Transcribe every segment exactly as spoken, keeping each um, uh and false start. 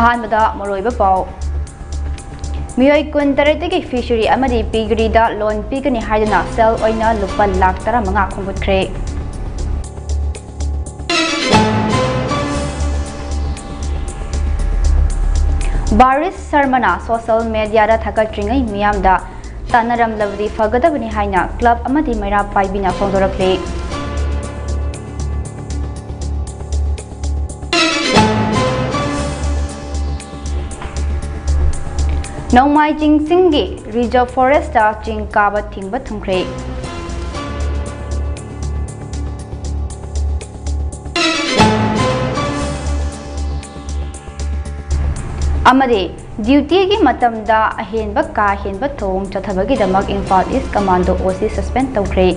ꯑꯍꯥꯟꯕꯗ ꯃꯔꯨꯑꯣꯏꯕ ꯄꯥꯎ꯫ ꯃꯤꯑꯣꯏ ꯀꯨꯟꯇꯔꯦꯠꯇꯒꯤ ꯐꯤꯁꯔꯤ ꯑꯃꯗꯤ ꯄꯤꯒꯔꯤꯗ ꯂꯣꯟ ꯄꯤꯒꯅꯤ ꯍꯥꯏꯗꯨꯅ ꯁꯦꯜ ꯑꯣꯏꯅ ꯂꯨꯄꯥ ꯂꯥꯈ ꯇꯔꯥꯃꯉꯥ ꯈꯣꯝꯒꯠꯈ꯭ꯔꯦ꯫ ꯕꯥꯔꯤꯁ ꯁꯔꯃꯅ ꯁꯣꯁꯤꯌꯦꯜ ꯃꯦꯗꯤꯌꯥꯗ ꯊꯥꯒꯠꯇ꯭ꯔꯤꯉꯩ ꯃꯤꯌꯥꯝꯗ ꯇꯥꯟꯅꯔꯝꯂꯕꯗꯤ ꯐꯒꯗꯕꯅꯤ ꯍꯥꯏꯅ ꯀ꯭ꯂꯕ ꯑꯃꯗꯤ ꯃꯩꯔꯥ ꯄꯥꯏꯕꯤꯅ ꯐꯣꯡꯗꯣꯔꯛꯂꯤ꯫ ꯅꯣꯡꯃꯥꯏ ꯆꯤꯡ ꯆꯤꯡꯒꯤ ꯔꯤꯖꯔꯚ ꯐꯣꯔꯦꯁꯇ ꯆꯤꯡ ꯀꯥꯕ ꯊꯤꯡꯕ ꯊꯝꯈ꯭ꯔꯦ꯫ ꯑꯃꯗꯤ ꯗ꯭ꯌꯨꯇꯤꯒꯤ ꯃꯇꯝꯗ ꯑꯍꯦꯟꯕ ꯀꯥ ꯍꯦꯟꯕ ꯊꯧꯑꯣꯡ ꯆꯠꯊꯕꯒꯤꯗꯃꯛ ꯏꯝꯐꯥꯜ ꯏꯁ ꯀꯃꯥꯟꯗꯣ ꯑꯣ ꯁꯤ ꯁꯁꯄꯦꯟ ꯇꯧꯈ꯭ꯔꯦ꯫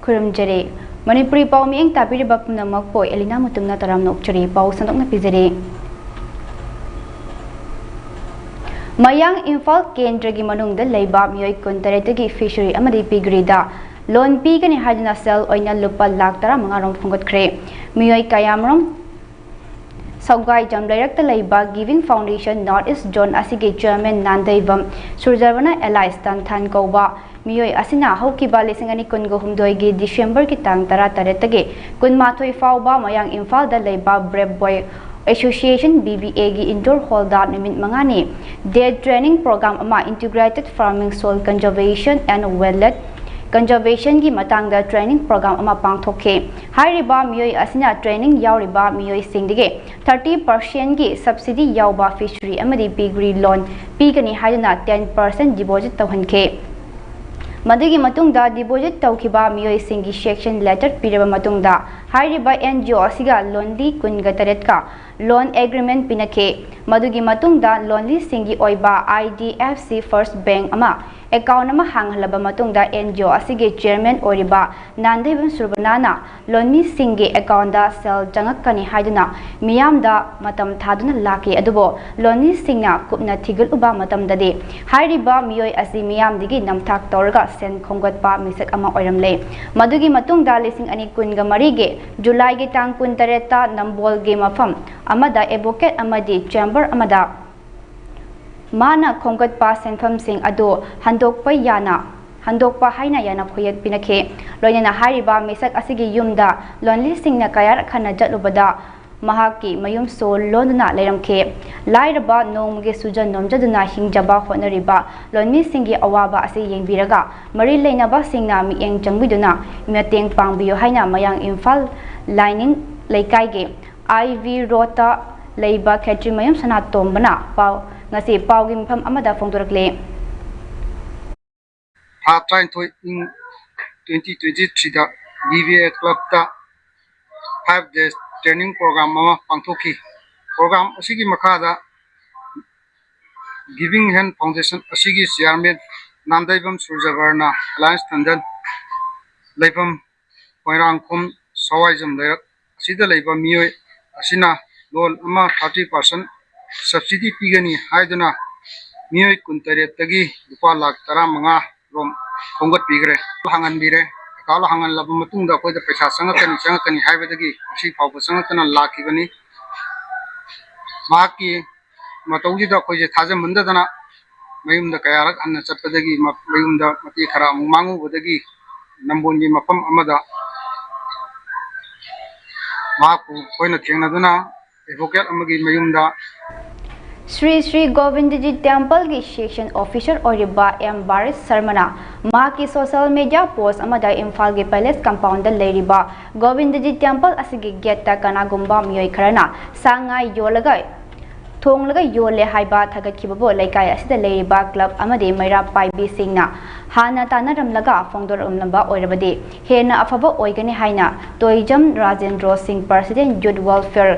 ꯈꯨꯔꯨꯝꯖꯔꯤ꯫ ꯃꯅꯤꯄꯨꯔꯤ ꯄꯥꯎ ꯃꯤꯠꯌꯦꯡ ꯇꯥꯕꯤꯔꯤꯕ ꯄꯨꯝꯅꯃꯛꯄꯨ ꯑꯦꯂꯤꯅꯥ ꯃꯨꯇꯨꯝꯅ ꯇꯔꯥꯝꯅ ꯑꯣꯛꯆꯔꯤ꯫ ꯄꯥꯎ ꯁꯟꯗꯣꯛꯅ ꯄꯤꯖꯔꯤ꯫ ꯃꯌꯥꯡ ꯏꯝꯐꯥꯜ ꯀꯦꯟꯗ꯭ꯔꯒꯤ ꯃꯅꯨꯡꯗ ꯂꯩꯕ ꯃꯤꯑꯣꯏ ꯀꯨꯟꯇꯔꯦꯠꯇꯒꯤ ꯐꯤꯁꯔꯤ ꯑꯃꯗꯤ ꯄꯤꯒꯔꯤꯗ ꯂꯣꯟ ꯄꯤꯒꯅꯤ ꯍꯥꯏꯗꯨꯅ ꯁꯦꯜ ꯑꯣꯏꯅ ꯂꯨꯄꯥ ꯂꯥꯈ ꯇꯔꯥꯃꯉꯥ ꯔꯣꯝ ꯈꯣꯝꯒꯠꯈ꯭ꯔꯦ꯫ ꯃꯤꯑꯣꯏ ꯀꯌꯥꯃꯔꯨꯝ ꯁꯧꯒꯥꯏꯖꯝ ꯂꯩꯔꯛꯇ ꯂꯩꯕ giving foundation North East zone ꯑꯁꯤꯒꯤ ꯆꯤꯌꯔꯃꯦꯟ ꯅꯥꯟꯗꯩꯕꯝ ꯁꯨꯔꯖꯕꯅ ꯑꯦꯂꯥꯏꯁ ꯇꯟꯊꯥꯟ ꯀꯧꯕ ꯃꯤꯑꯣꯏ ꯑꯁꯤꯅ ꯍꯧꯈꯤꯕ ꯂꯤꯁꯤꯡ ꯑꯅꯤ ꯀꯨꯟꯒ ꯍꯨꯝꯗꯣꯏꯒꯤ ꯗꯤꯁꯦꯝꯕꯔꯒꯤ ꯇꯥꯡ ꯇꯔꯥꯇꯔꯦꯠꯇꯒꯤ ꯀꯨꯟꯃꯥꯊꯣꯏ ꯐꯥꯎꯕ ꯃꯌꯥꯡ ꯏꯝꯐꯥꯜꯗ ꯂꯩꯕ ꯕ꯭ꯔꯦꯞ ꯕꯣꯏ ꯑꯦꯁꯣꯁꯤꯌꯦꯁꯟ, ꯕꯤ ꯕꯤ ꯑꯦꯒꯤ ꯏꯟꯗꯣꯔ ꯍꯣꯜꯗ ꯅꯨꯃꯤꯠ ꯃꯉꯥꯅꯤ ꯗꯦ ꯇ꯭ꯔꯦꯅꯤꯡ ꯄ꯭ꯔꯣꯒ꯭ꯔꯥꯝ ꯑꯃ, Integrated Farming Soil Conservation and Wildlife Conservationꯒꯤ ꯃꯇꯥꯡꯗ ꯇ꯭ꯔꯦꯅꯤꯡ ꯄ꯭ꯔꯣꯒ꯭ꯔꯥꯝ ꯑꯃ ꯄꯥꯡꯊꯣꯛꯈꯤ꯫ ꯍꯥꯏꯔꯤꯕ ꯃꯤꯑꯣꯏ ꯑꯁꯤꯅ ꯇ꯭ꯔꯦꯅꯤꯡ ꯌꯥꯎꯔꯤꯕ ꯃꯤꯑꯣꯏꯁꯤꯡꯗꯒꯤ thirty percentꯒꯤ subsidy ꯌꯥꯎꯕ ꯐꯤꯁꯔꯤ ꯑꯃꯗꯤ ꯄꯤꯒꯔꯤ ꯂꯣꯟ ꯄꯤꯒꯅꯤ ꯍꯥꯏꯗꯨꯅ ten percent deposit ꯇꯧꯍꯟꯈꯤ꯫ ꯃꯗꯨꯒꯤ ꯃꯇꯨꯡꯗ deposit ꯇꯧꯈꯤꯕ ꯃꯤꯑꯣꯏꯁꯤꯡꯒꯤ sanction letter ꯄꯤꯔꯕ ꯃꯇꯨꯡꯗ, ꯍꯥꯏꯔꯤꯕ ꯑꯦꯟ ꯖꯤ ꯑꯣ ꯑꯁꯤꯒ ꯂꯣꯟꯂꯤ ꯀꯨꯟꯒ ꯇꯔꯦꯠꯀ loan agreement ꯄꯤꯅꯈꯤ꯫ ꯃꯗꯨꯒꯤ ꯃꯇꯨꯡꯗ ꯂꯣꯟꯂꯤꯁꯤꯡꯒꯤ ꯑꯣꯏꯕ I D F C First Bank ꯑꯃ, ꯑꯦꯀꯥꯎꯟ ꯑꯃ ꯍꯥꯡꯍꯜꯂꯕ ꯃꯇꯨꯡꯗ, ꯑꯦꯟ ꯖꯤ ꯑꯣ ꯑꯁꯤꯒꯤ ꯆꯤꯌꯔꯃꯦꯟ ꯑꯣꯏꯔꯤꯕ ꯅꯥꯟꯗꯩꯕꯝ ꯁꯨꯔꯕꯅꯥꯅ ꯂꯣꯟꯃꯤꯁꯤꯡꯒꯤ ꯑꯦꯀꯥꯎꯟꯗ ꯁꯦꯜ ꯆꯪꯉꯛꯀꯅꯤ ꯍꯥꯏꯗꯨꯅ ꯃꯤꯌꯥꯝꯗ ꯃꯇꯝ ꯊꯥꯗꯨꯅ ꯂꯥꯛꯈꯤ꯫ ꯑꯗꯨꯕꯨ ꯂꯣꯟꯃꯤꯁꯤꯡꯅ ꯀꯨꯞꯅ ꯊꯤꯒꯠꯂꯨꯕ ꯃꯇꯝꯗꯗꯤ, ꯍꯥꯏꯔꯤꯕ ꯃꯤꯑꯣꯏ ꯑꯁꯤ ꯃꯤꯌꯥꯝꯗꯒꯤ ꯅꯝꯊꯥꯛ ꯇꯧꯔꯒ ꯁꯦꯟ ꯈꯣꯝꯒꯠꯄ ꯃꯤꯁꯛ ꯑꯃ ꯑꯣꯏꯔꯝꯂꯦ꯫ ꯃꯗꯨꯒꯤ ꯃꯇꯨꯡꯗ ꯂꯤꯁꯤꯡ ꯑꯅꯤ ꯀꯨꯟꯒ ꯃꯔꯤꯒꯤ ꯖꯨꯂꯥꯏꯒꯤ ꯇꯥꯡ ꯀꯨꯟꯇꯔꯦꯠꯇ ꯅꯝꯕꯣꯜꯒꯤ ꯃꯐꯝ ꯑꯃꯗ ꯑꯦꯗꯚꯣꯀꯦꯠ ꯑꯃꯗꯤ ꯆꯦꯝꯕꯔ ꯑꯃꯗ ꯃꯥꯅ ꯈꯣꯝꯒꯠꯄ ꯁꯦꯟꯐꯝꯁꯤꯡ ꯑꯗꯨ ꯍꯟꯗꯣꯛꯄ ꯌꯥꯅ, ꯍꯟꯗꯣꯛꯄ ꯍꯥꯏꯅ ꯌꯥꯅ ꯈꯨꯌꯦꯛ ꯄꯤꯅꯈꯤ꯫ ꯂꯣꯏꯅꯅ ꯍꯥꯏꯔꯤꯕ ꯃꯤꯁꯛ ꯑꯁꯤꯒꯤ ꯌꯨꯝꯗ ꯂꯣꯟꯂꯤꯁꯤꯡꯅ ꯀꯌꯥꯔꯛ ꯍꯟꯅ ꯆꯠꯂꯨꯕꯗ ꯃꯍꯥꯛꯀꯤ ꯃꯌꯨꯝꯁꯨ ꯂꯣꯟꯗꯨꯅ ꯂꯩꯔꯝꯈꯤ꯫ ꯂꯥꯏꯔꯕ ꯅꯣꯡꯃꯒꯤ ꯁꯨꯖ ꯅꯣꯝꯖꯗꯨꯅ ꯍꯤꯡꯖꯕ ꯍꯣꯠꯅꯔꯤꯕ ꯂꯣꯟꯃꯤꯁꯤꯡꯒꯤ ꯑꯋꯥꯕ ꯑꯁꯤ ꯌꯦꯡꯕꯤꯔꯒ ꯃꯔꯤ ꯂꯩꯅꯕꯁꯤꯡꯅ ꯃꯤꯠꯌꯦꯡ ꯆꯪꯕꯤꯗꯨꯅ ꯃꯇꯦꯡ ꯄꯥꯡꯕꯤꯌꯨ ꯍꯥꯏꯅ ꯃꯌꯥꯡ ꯏꯝꯐꯥꯜ ꯂꯥꯏꯅꯤꯡ ꯂꯩꯀꯥꯏꯒꯤ ꯑꯥꯏ ꯚꯤ ꯔꯣꯗꯇ ꯂꯩꯕ ꯈꯦꯇ꯭ꯔꯤꯃꯌꯨꯝ ꯁꯅꯥꯇꯣꯝꯕꯅ ꯄꯥꯎ, ꯉꯁꯤ ꯄꯥꯎꯒꯤ ꯃꯤꯐꯝ ꯑꯃꯗ ꯐꯣꯡꯗꯣꯔꯛꯂꯤ꯫ ꯊꯥ ꯇꯔꯥꯅꯤꯊꯣꯏ ꯏꯪ ꯇ꯭ꯋꯦꯟꯇꯤ ꯇ꯭ꯋꯦꯟꯇꯤ ꯊ꯭ꯔꯤꯗ ꯕꯤ ꯕꯤ ꯑꯦ ꯀ꯭ꯂꯕꯇ five days training program ꯑꯃ ꯄꯥꯡꯊꯣꯛꯈꯤ꯫ Program ꯑꯁꯤꯒꯤ ꯃꯈꯥꯗ Giving Hand Foundation ꯑꯁꯤꯒꯤ ꯆꯤꯌꯥꯔꯃꯦꯟ ꯅꯥꯟꯗꯩꯕꯝ ꯁꯨꯔꯖꯕꯔꯅ ꯑꯦꯂꯥꯏꯟꯁ ꯊꯟꯗꯟ, ꯂꯩꯐꯝ ꯃꯣꯏꯔꯥꯡꯈꯣꯝ ꯁꯋꯥꯏꯖꯝ ꯂꯩꯔꯛ ꯑꯁꯤꯗ ꯂꯩꯕ ꯃꯤꯑꯣꯏ ꯑꯁꯤꯅ ꯂꯣꯟ ꯑꯃ thirty percent subsidy ꯄꯤꯒꯅꯤ ꯍꯥꯏꯗꯨꯅ ꯃꯤꯑꯣꯏ ꯀꯨꯟꯇꯔꯦꯠꯇꯒꯤ ꯂꯨꯄꯥ ꯂꯥꯈ ꯇꯔꯥꯃꯉꯥ ꯔꯣꯝ ꯈꯣꯝꯒꯠꯄꯤꯈ꯭ꯔꯦ꯫ ꯍꯥꯡꯍꯟꯕꯤꯔꯦ꯫ ꯑꯦꯀꯥꯎꯟ ꯍꯥꯡꯍꯜꯂꯕ ꯃꯇꯨꯡꯗ ꯑꯩꯈꯣꯏꯗ ꯄꯩꯁꯥ ꯆꯪꯉꯛꯀꯅꯤ, ꯆꯪꯉꯛꯀꯅꯤ ꯍꯥꯏꯕꯗꯒꯤ ꯉꯁꯤ ꯐꯥꯎꯕ ꯆꯪꯉꯛꯇꯅ ꯂꯥꯛꯈꯤꯕꯅꯤ꯫ ꯃꯍꯥꯛꯀꯤ ꯃꯇꯧꯁꯤꯗ ꯑꯩꯈꯣꯏꯁꯦ ꯊꯥꯖꯃꯟꯗꯗꯅ ꯃꯌꯨꯝꯗ ꯀꯌꯥꯔꯛ ꯍꯟꯅ ꯆꯠꯄꯗꯒꯤ ꯃ-, ꯃꯌꯨꯝꯗ ꯃꯇꯦꯛ ꯈꯔ ꯑꯃꯨꯛ ꯃꯥꯡꯉꯨꯕꯗꯒꯤ ꯅꯝꯕꯣꯜꯒꯤ ꯃꯐꯝ ꯑꯃꯗ ꯃꯍꯥꯛꯄꯨ ꯑꯩꯈꯣꯏꯅ ꯊꯦꯡꯅꯗꯨꯅ ꯑꯦꯗꯚꯣꯀꯦꯠ ꯑꯃꯒꯤ ꯃꯌꯨꯝꯗ ꯁ꯭ꯔꯤ ꯁ꯭ꯔꯤ ꯒꯣꯕꯤꯟꯗꯖꯤ ꯇꯦꯝꯄꯜꯒꯤ ꯁꯦꯛꯁꯟ ꯑꯣꯐꯤꯁꯔ ꯑꯣꯏꯔꯤꯕ ꯑꯦꯝ ꯕꯥꯔꯤꯁ ꯁꯔꯃꯅ ꯃꯍꯥꯛꯀꯤ ꯁꯣꯁꯤꯌꯦꯜ ꯃꯤꯗꯤꯌꯥ ꯄꯣꯁ ꯑꯃꯗ ꯏꯝꯐꯥꯜꯒꯤ ꯄꯦꯂꯦꯁ ꯀꯝꯄꯥꯎꯟꯗ ꯂꯩꯔꯤꯕ ꯒꯣꯕꯤꯟꯗꯖꯤ ꯇꯦꯝꯄꯜ ꯑꯁꯤꯒꯤ ꯒꯦꯠꯇ ꯀꯅꯥꯒꯨꯝꯕ ꯃꯤꯑꯣꯏ ꯈꯔꯅ ꯁꯥ ꯉꯥ ꯌꯣꯜꯂꯒ, ꯊꯣꯡꯂꯒ ꯌꯣꯜꯂꯦ ꯍꯥꯏꯕ ꯊꯥꯒꯠꯈꯤꯕꯕꯨ ꯂꯩꯀꯥꯏ ꯑꯁꯤꯗ ꯂꯩꯔꯤꯕ ꯀ꯭ꯂꯕ ꯑꯃꯗꯤ ꯃꯩꯔꯥ ꯄꯥꯏꯕꯤꯁꯤꯡꯅ ꯍꯥꯟꯅ ꯇꯥꯟꯅꯔꯝꯂꯒ ꯐꯣꯡꯗꯣꯔꯛꯂꯝꯕ ꯑꯣꯏꯔꯕꯗꯤ ꯍꯦꯟꯅ ꯑꯐꯕ ꯑꯣꯏꯒꯅꯤ ꯍꯥꯏꯅ ꯇꯣꯏꯖꯝ ꯔꯥꯖꯦꯟꯗ꯭ꯔꯣ ꯁꯤꯡ, ꯄ꯭ꯔꯁꯤꯗꯦꯟ, ꯌꯨꯠ ꯋꯦꯜꯐꯤꯌꯔ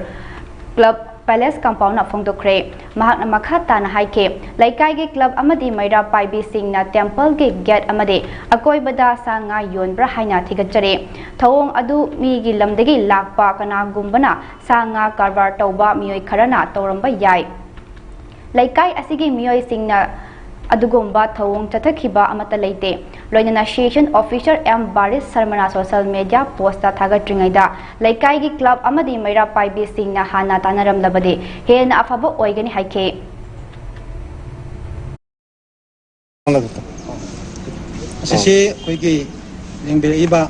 ꯀ꯭ꯂꯕ ꯄꯦꯂꯦꯁ ꯀꯝꯄꯥꯎꯟꯗ ꯐꯣꯡꯗꯣꯛꯈ꯭ꯔꯦ꯫ ꯃꯍꯥꯛꯅ ꯃꯈꯥ ꯇꯥꯅ ꯍꯥꯏꯈꯤ, ꯂꯩꯀꯥꯏꯒꯤ ꯀ꯭ꯂꯕ ꯑꯃꯗꯤ ꯃꯩꯔꯥ ꯄꯥꯏꯕꯤꯁꯤꯡꯅ ꯇꯦꯝꯄꯜꯒꯤ ꯒꯦꯠ ꯑꯃꯗꯤ ꯑꯀꯣꯏꯕꯗ ꯁꯥ ꯉꯥ ꯌꯣꯟꯕ꯭ꯔꯥ ꯍꯥꯏꯅ ꯊꯤꯒꯠꯆꯔꯤ꯫ ꯊꯧꯑꯣꯡ ꯑꯗꯨ ꯃꯤꯒꯤ ꯂꯝꯗꯒꯤ ꯂꯥꯛꯄ ꯀꯅꯥꯒꯨꯝꯕꯅ ꯁꯥ ꯉꯥ ꯀꯔꯕꯥꯔ ꯇꯧꯕ ꯃꯤꯑꯣꯏ ꯈꯔꯅ ꯇꯧꯔꯝꯕ ꯌꯥꯏ꯫ ꯂꯩꯀꯥꯏ ꯑꯁꯤꯒꯤ ꯃꯤꯑꯣꯏꯁꯤꯡꯅ ꯑꯗꯨꯒꯨꯝꯕ ꯊꯧꯑꯣꯡ ꯆꯠꯊꯈꯤꯕ ꯑꯃꯠꯇ ꯂꯩꯇꯦ꯫ ꯂꯣꯏꯅꯅ ꯁꯦꯁꯟ ꯑꯣꯐꯤꯁꯔ ꯑꯦꯝ ꯕꯥꯔꯤꯁ ꯁꯔꯃꯅ ꯁꯣꯁꯦꯜ ꯃꯦꯗꯤꯌꯥ ꯄꯣꯁꯇ ꯊꯥꯒꯠꯇ꯭ꯔꯤꯉꯩꯗ, ꯂꯩꯀꯥꯏꯒꯤ ꯀ꯭ꯂꯕ ꯑꯃꯗꯤ ꯃꯩꯔꯥ ꯄꯥꯏꯕꯤꯁꯤꯡꯅ ꯍꯥꯟꯅ ꯇꯥꯟꯅꯔꯝꯂꯕꯗꯤ ꯍꯦꯟꯅ ꯑꯐꯕ ꯑꯣꯏꯒꯅꯤ ꯍꯥꯏꯈꯤ꯫ ꯑꯁꯤꯁꯤ ꯑꯩꯈꯣꯏꯒꯤ ꯌꯦꯡꯕꯤꯔꯛꯏꯕ,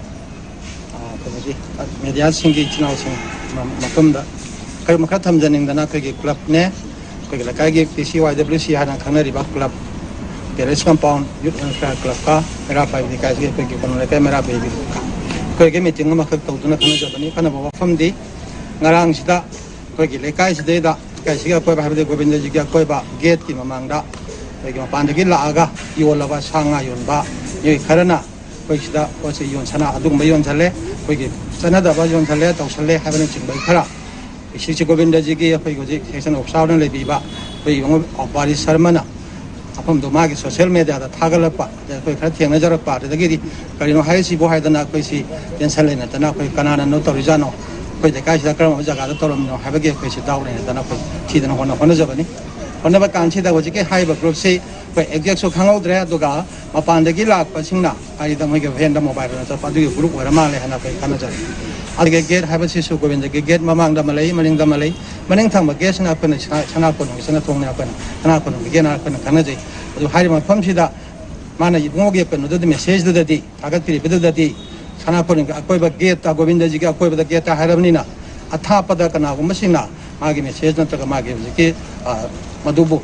ꯑ, ꯀꯩꯅꯣꯒꯤ, ꯑ, ꯃꯦꯗꯤꯌꯥꯁꯤꯡꯒꯤ ꯏꯆꯤꯟ ꯏꯅꯥꯎꯁꯤꯡ ꯃ-, ꯃꯐꯝꯗ ꯀꯔꯤ ꯃꯈꯥ ꯊꯝꯖꯅꯤꯡꯗꯅ, ꯑꯩꯈꯣꯏꯒꯤ ꯀ꯭ꯂꯕꯅꯦ, ꯑꯩꯈꯣꯏꯒꯤ ꯂꯩꯀꯥꯏꯒꯤ ꯄꯤ ꯁꯤ ꯋꯥꯏ ꯗꯕ꯭ꯂꯤꯎ ꯁꯤ ꯍꯥꯏꯅ ꯈꯪꯅꯔꯤꯕ ꯀ꯭ꯂꯕ, ꯄꯦꯂꯦꯁ ꯀꯝꯄꯥꯎꯟ ꯌꯨꯠ ꯋꯦꯜꯐꯤꯌꯥꯔ ꯀ꯭ꯂꯕꯀ ꯃꯩꯔꯥ ꯄꯥꯏꯕꯤ ꯂꯩꯀꯥꯏꯁꯤꯒꯤ ꯑꯩꯈꯣꯏꯒꯤ ꯀꯩꯅꯣ ꯂꯩꯀꯥꯏ ꯃꯩꯔꯥ ꯄꯥꯏꯕꯤ ꯑꯩꯈꯣꯏꯒꯤ ꯃꯤꯇꯤꯡ ꯑꯃꯈꯛ ꯇꯧꯗꯨꯅ ꯈꯟꯅꯖꯕꯅꯤ꯫ ꯈꯟꯅꯕ ꯋꯥꯐꯝꯗꯤ ꯉꯔꯥꯡꯁꯤꯗ ꯑꯩꯈꯣꯏꯒꯤ ꯂꯩꯀꯥꯏꯁꯤꯗꯩꯗ, ꯂꯩꯀꯥꯏꯁꯤꯒꯤ ꯑꯀꯣꯏꯕ, ꯍꯥꯏꯕꯗꯤ ꯒꯣꯕꯤꯟꯗꯖꯤꯒꯤ ꯑꯀꯣꯏꯕ ꯒꯦꯠꯀꯤ ꯃꯃꯥꯡꯗ ꯑꯩꯈꯣꯏꯒꯤ ꯃꯄꯥꯟꯗꯒꯤ ꯂꯥꯛꯑꯒ ꯌꯣꯜꯂꯕ ꯁꯥ ꯉꯥ ꯌꯣꯟꯕ ꯃꯤꯑꯣꯏ ꯈꯔꯅ ꯑꯩꯈꯣꯏ ꯁꯤꯗ ꯄꯣꯠ ꯆꯩ ꯌꯣꯟ-, ꯁꯅꯥ ꯑꯗꯨꯒꯨꯝꯕ ꯌꯣꯟꯁꯜꯂꯦ, ꯑꯩꯈꯣꯏꯒꯤ ꯆꯠꯅꯗꯕ ꯌꯣꯟꯁꯜꯂꯦ, ꯇꯧꯁꯜꯂꯦ ꯍꯥꯏꯕꯅꯆꯤꯡꯕ ꯈꯔ ꯁꯤꯁꯤ ꯒꯣꯕꯤꯟꯗꯖꯤꯒꯤ ꯑꯩꯈꯣꯏ ꯍꯧꯖꯤꯛ ꯁꯦꯛꯁꯟ ꯑꯣꯐꯤꯁꯥꯔꯅ ꯂꯩꯕꯤꯕ ꯑꯩꯈꯣꯏ ꯏꯕꯨꯡꯉꯣ ꯕꯥꯔꯤ ꯁꯔꯃꯅ ꯃꯐꯝꯗꯣ ꯃꯥꯒꯤ ꯁꯣꯁꯦꯜ ꯃꯦꯗꯤꯌꯥꯗ ꯊꯥꯒꯠꯂꯛꯄ, ꯑꯗ ꯑꯩꯈꯣꯏ ꯈꯔ ꯊꯦꯡꯅꯖꯔꯛꯄ, ꯑꯗꯨꯗꯒꯤꯗꯤ ꯀꯔꯤꯅꯣ ꯍꯥꯏꯔꯤꯁꯤꯕꯨ ꯍꯥꯏꯗꯅ ꯑꯩꯈꯣꯏꯁꯤ ꯇꯦꯟꯁꯟ ꯂꯩꯅꯗꯅ ꯑꯩꯈꯣꯏ ꯀꯅꯥꯅꯅꯣ ꯇꯧꯔꯤꯖꯥꯠꯅꯣ, ꯑꯩꯈꯣꯏ ꯂꯩꯀꯥꯏꯁꯤꯗ ꯀꯔꯝꯕ ꯖꯒꯥꯗ ꯇꯧꯔꯝꯃꯤꯅꯣ ꯍꯥꯏꯕꯒꯤ ꯑꯩꯈꯣꯏꯁꯤ ꯗꯥꯎꯠ ꯂꯩꯅꯗꯅ ꯑꯩꯈꯣꯏ ꯊꯤꯗꯅ ꯍꯣꯠꯅ-, ꯍꯣꯠꯅꯖꯕꯅꯤ꯫ ꯍꯣꯠꯅꯕ ꯀꯥꯟꯁꯤꯗ ꯍꯧꯖꯤꯛꯀꯤ ꯍꯥꯏꯔꯤꯕ ꯒ꯭ꯔꯨꯞꯁꯤ ꯑꯩꯈꯣꯏ ꯑꯦꯛꯖꯦꯛꯁꯨ ꯈꯪꯍꯧꯗ꯭ꯔꯦ, ꯑꯗꯨꯒ ꯃꯄꯥꯟꯗꯒꯤ ꯂꯥꯛꯄꯁꯤꯡꯅ ꯍꯥꯏꯗꯤ ꯃꯣꯏꯒꯤ ꯚꯦꯟꯗ ꯃꯣꯕꯥꯏꯜ ꯑꯣꯏꯅ ꯆꯠꯄ ꯑꯗꯨꯒꯤ ꯒ꯭ꯔꯨꯞ ꯑꯣꯏꯔ ꯃꯥꯜꯂꯦ ꯍꯥꯏꯅ ꯑꯩꯈꯣꯏ ꯈꯟꯅꯖꯔꯦ꯫ ꯑꯗꯨꯒꯤ ꯒꯦꯠ ꯍꯥꯏꯕꯁꯤꯁꯨ ꯒꯣꯕꯤꯟꯗꯒꯤ ꯒꯦꯠ ꯃꯃꯥꯡꯗ ꯑꯃ ꯂꯩ, ꯃꯅꯤꯡꯗ ꯑꯃ ꯂꯩ, ꯃꯅꯤꯡ ꯊꯪꯕ ꯒꯦꯠꯁꯤꯅ ꯑꯩꯈꯣꯏꯅ ꯁꯅꯥ-, ꯁꯅꯥ ꯀꯣꯅꯨꯡꯒꯤ ꯆꯠꯅ ꯊꯣꯡꯅꯤ, ꯑꯩꯈꯣꯏꯅ ꯁꯅꯥ ꯀꯣꯅꯨꯡꯒꯤ ꯒꯦꯠ ꯍꯥꯏꯅ ꯑꯩꯈꯣꯏꯅ ꯈꯪꯅꯖꯩ꯫ ꯑꯗꯨ ꯍꯥꯏꯔꯤꯕ ꯃꯐꯝꯁꯤꯗ ꯃꯥꯅ ꯏꯕꯨꯡꯉꯣꯒꯤ ꯀꯩꯅꯣꯗꯨꯗꯤ, ꯃꯦꯁꯦꯖꯇꯨꯗꯗꯤ, ꯊꯥꯒꯠꯄꯤꯔꯤꯕꯗꯨꯗꯗꯤ ꯁꯅꯥ ꯀꯣꯅꯨꯡꯒꯤ ꯑꯀꯣꯏꯕ ꯒꯦꯠꯇ, ꯒꯣꯕꯤꯟꯗꯖꯤꯒꯤ ꯑꯀꯣꯏꯕꯗ ꯒꯦꯠꯇ ꯍꯥꯏꯔꯕꯅꯤꯅ, ꯑꯊꯥꯞꯄꯗ ꯀꯅꯥꯒꯨꯝꯕꯁꯤꯡꯅ ꯃꯥꯒꯤ ꯃꯦꯁꯦꯖ ꯅꯠꯇ꯭ꯔꯒ ꯃꯥꯒꯤ ꯍꯧꯖꯤꯛꯀꯤ, ꯑ, ꯃꯗꯨꯕꯨ